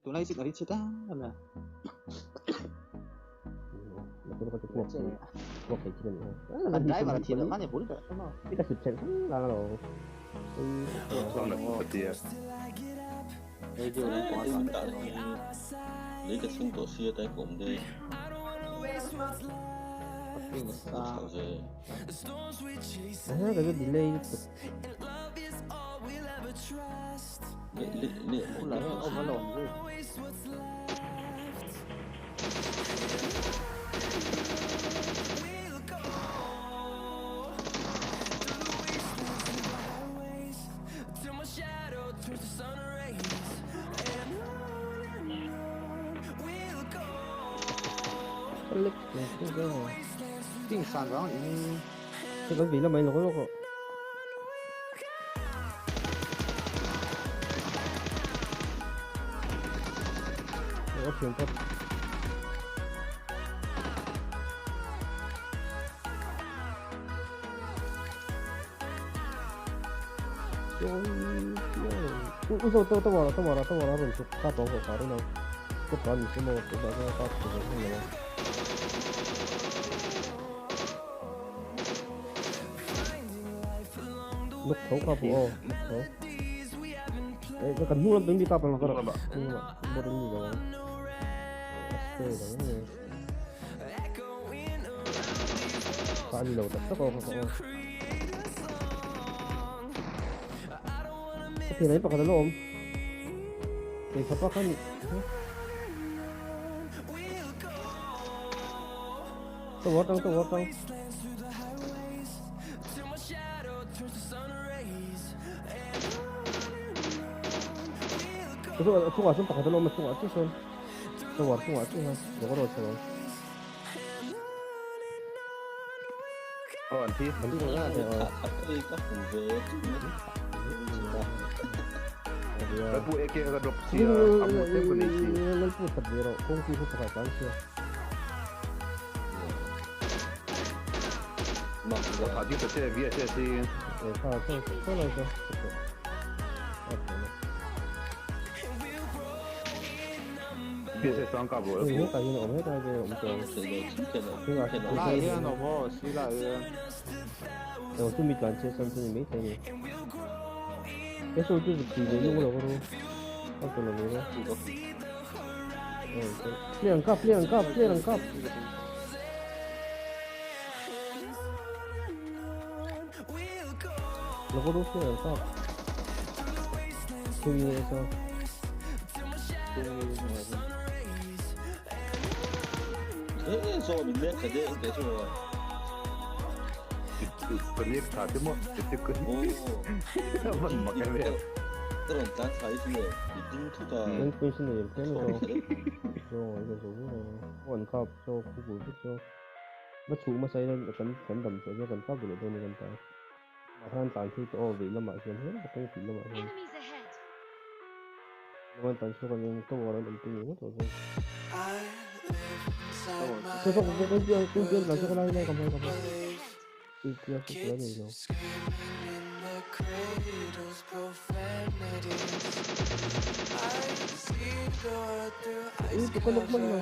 Tunlai signal hi chhe ta em a. Kan driver a thih loh khan i bul ber a maw. I ka sut ṭhelh lang lo. Radio lampang a tlan dah hi lei ka thleng tawh sia tai ka awm de. Chau ve. Ahh ka chu delay lutuk. Le le le Bulah hian awm a lawm zui. Ping san vang in. Cái bởi vì nó mày lỗi luôn. Có chuyện thật. Ui rồi tôi tôi bảo là tôi bảo là tôi bảo là rồi chụp cắt bóng của phá đâu có phá mình xem một cái cái cắt của mình không. Lúc thấu qua bộ lúc thấu. Đấy, nó cần hút lắm, đứng đi tập là có rồi. Nhưng mà một đứng gì rồi. Phá đi đầu tập tất cả các. Thì lấy bạc nó ôm. Thì khắp các anh. Tôi vót đâu, tôi vót đâu. Tôi tôi xuống bạc nó ôm, tôi tôi xuống. Tôi vót tôi tôi xuống, tôi vót rồi. Ờ, anh Anh đi rồi. Cái bụi kia cái drop xì à, một cái phần này xì. Lên phụ thật về rồi, công ty phụ thật bán xì. Thả đi thật chơi việc chơi xì. Thả chơi chơi lại chơi. Việc chơi sáng cả buổi. Hết tại vì nó hết tại vì ông chơi. lại nó bỏ xí lại. 我都没赚钱，上次你没钱呢。那时候就是直接用了我都，我可能没了。嗯，对，两个，两个，两个。那个都是两个，对应的是。哎，说明天肯定给出来。 Cái thả cái một cái cái mình mặc cái này. 그런 딴 사이즈에 이 투자. 땡 신의 옆에는 저 이거 저거 원컵 저 구구 저 mà chủ mà xây lên cần cần đầm cho cần pháp của tôi cần ta mà han tàn thi to vì nó mà xem hết không chỉ nó mà xem nó tàn số còn tôi vào nó đồng tiền mất rồi tôi không có cái cái cái là cho cái này này cầm cầm cái kia cái này rồi. Ui, có lúc mình mà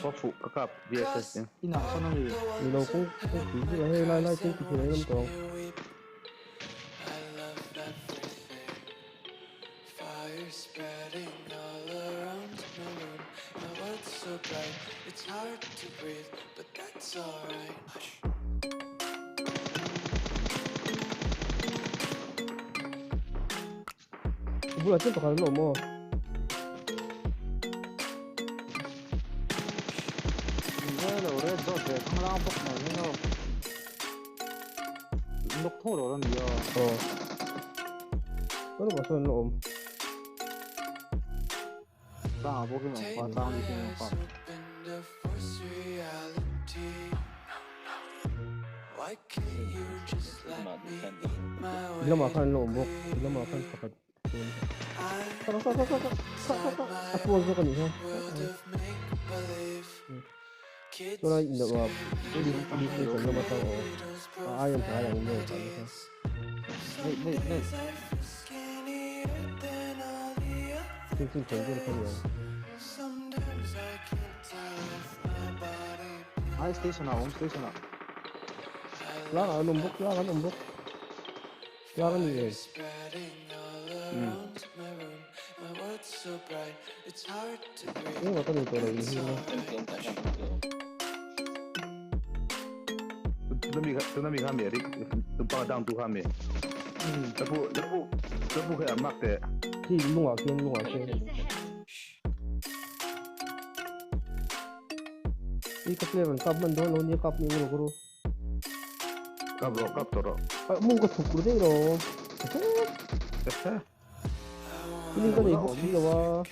có phụ các cặp VSS đi nào sao nó gì nhiều cũng cũng chỉ là hơi lai lai trên thì lấy lắm còn 몰라 좀 더 가는 거 뭐. Lúc thô rồi làm gì ờ. Có được bảo lộn. Tao vô cái mỏng qua tao đi xem qua. Bila makan lộn bộ, bila makan pakat. Có có có có có có. Aku vô cái gì không? Cho nên được mà đi đi đi cũng được mà tao ai cũng phải là người ta. Này này này. Chin chin vel kha niang. Ai station ah awm station ah. Tlang ah an awm bawk tlang an awm bawk. Tlang a ni em? Engmah ka nei tawh lo in hi na. Tuna mi kha mi Eric tupa down tu kha mi. Lapu lapu lapu kha mark te. Khi lungah khian lungah khian. I ka player an kap hman dawn lo nia kap ni emaw ka ru. Kap rawh kap tawh rawh. Ah mu ka chhuk daih rawh. Ini ka nei bawk si lo a.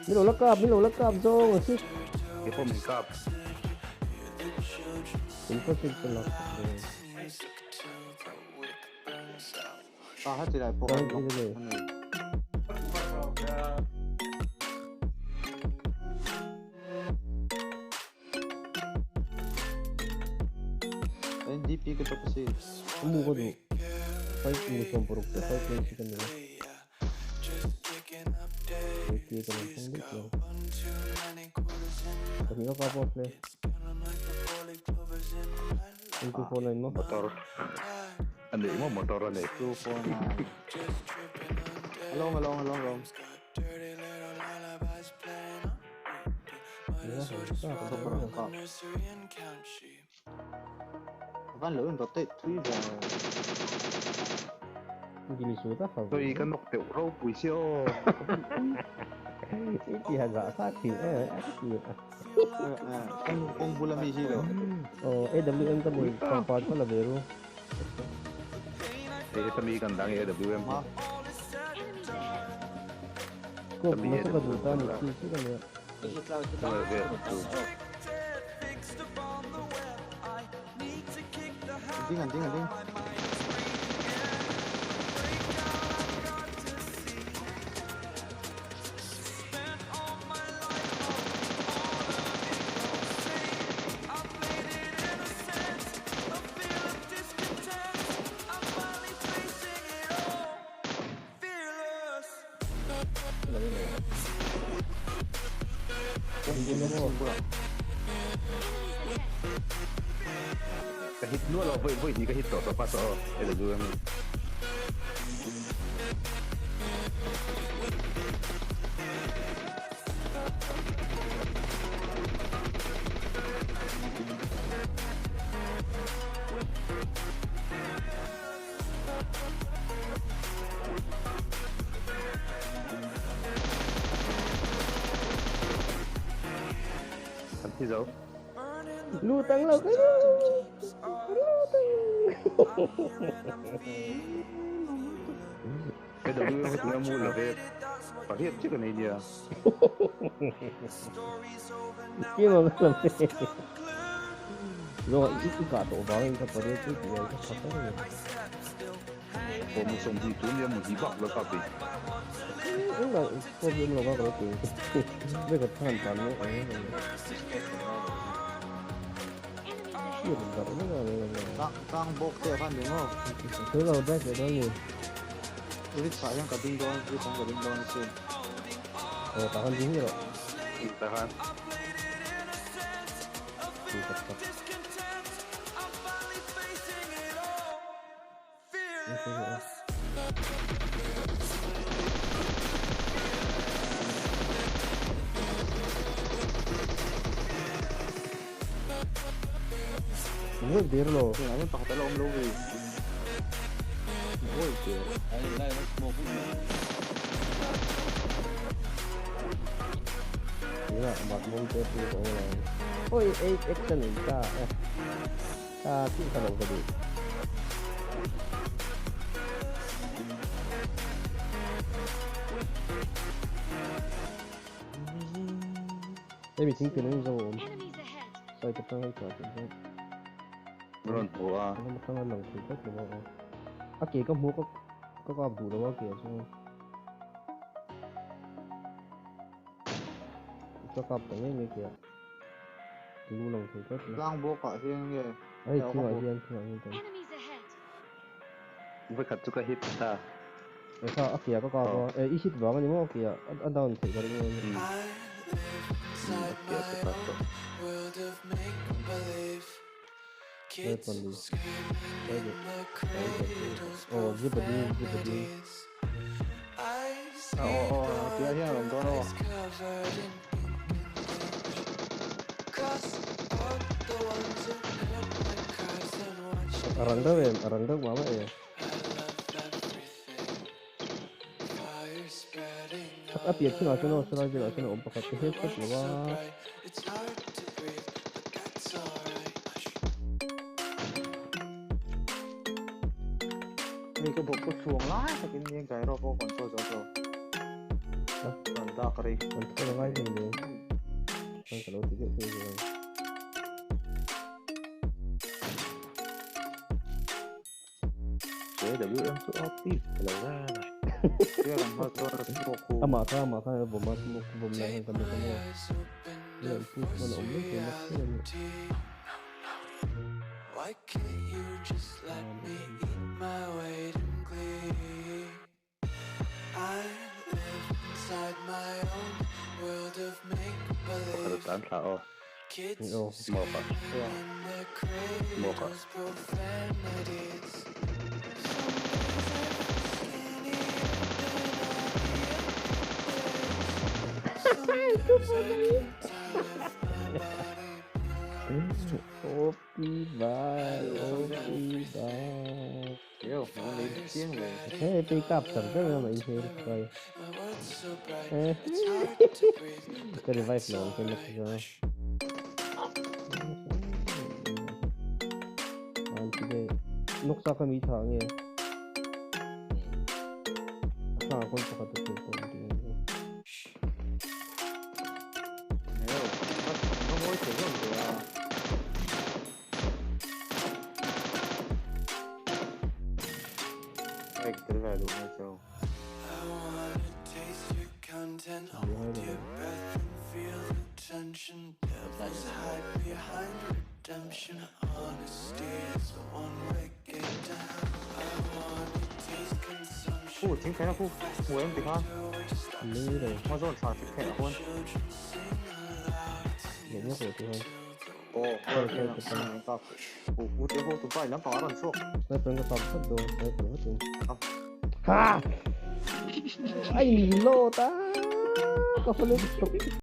Min lo la kap, min lo la kap zawng a si. Keipawh min kap. In ka chik ka lak. Ah heti lai pawh an awm a ni. NDP ka chawp a si. Mu ka duh. 5 mu 60 te 5 point ka nei a. AK ka nei thang daih lo. Pahnih ka kap off le. 249 maw? Motor a nei maw motor a nei. 249. Alawm alawm alawm alawm. Van lo in rotate thui ve. Tui ka nawk deuh ropui si aw. I ti han zah fat thin e a ti a. Kawng bula mi hi lo. Aw AWM ka nei pangpar ka la ve ru. Hei heta mi kan dang e AWM. Scope nasa ka duh ta ni chi chi ka nia. Ding an ding an ding. Ka hit nual aw vawi vawi hnih ka hit tawh tawp a saw aw AWM hi. An thi zo. Lut ang lo ka lut ang. AWM hi tunge mu lo ve pariat chiah ka nei nia. Kima ka lo ve. Zawng i i kah tawh vangin ka pariat chu tih ai ka tha ber a ni. Aw mu sawmhnih tur nia mu hnih bak lo ka pe. Engah pawh hi awm lo va ka lo ti. Vek a than tan maw ang em em. Hriat darh vek a ni lo. Tlang bawk te a khan ni maw? Thil lo drive leh dawn ni. Rit ah hian ka ding dawn, rit ah hian ka ding dawn asin. Aw tah khan ding hi rawh. Tah khan. Tih tak tak. Ngawih der lo. Tunah hian pakhat a la awm lo ve. Ngawih der. Tunah batmawm te pawh ka awm lo. Oi 8x a nei ta e. Ta tih ka lo ka duh. Hei mi thingpin an zo awm. Side atang an chah tih zawk. Rawn hmu a. Lam atang an lang thei tlat lo a. A ke ka hmu ka ka kap duh lo a ke ah chuan. Ka kap ta ngei mai ke ah. Lu lang thei tlat lo. Tlang bawk ah hian nge. Hei thingah hian thingah hian tam. Enemies ahead. Vawikhat chu ka hit ta. E kha a ke ah ka kap a. E i hit vang a ni maw a ke ah a down theih ka ring a ni. A ke ah ka kap tawh. Sniper ni. Sniper. Aw zipadi zipadi. Aw aw aw tih ah hian a awm dawn aw. A rang deuh em a rang deuh mah mah e. A pian chungah chuan aw salai velah chuan a awm pakhat ka hriat tlat lo a. Hei ka bawk ka chhuang lai takin nia gyro pawh control zo zo. Rawn dak rei. Control a ngai hlei nen. Chuan ka lo ti deuh thei zel. JWM chu a tip lo reng a. Amah kha amah khan a vawm a smoke vawm lai hian ka lo ka maw. Ila in push chuan a awm mai thei mak thei a ni. Pakhat a tlan thla aw. Aw. Smoke a. Smoke a. Opi bai, opi bai. He pei kap char deuh em a in hmel kai. Ka revive lo ang che max chu. An ti dei. Noksa kha mi tha nge. A hrangah khawn pakhat a chhun pawh an ti ang chu. Sniper ka kap vat dawn, sniper vat in. Ha! Ai ni lo ta! Ka hmu leh tawp.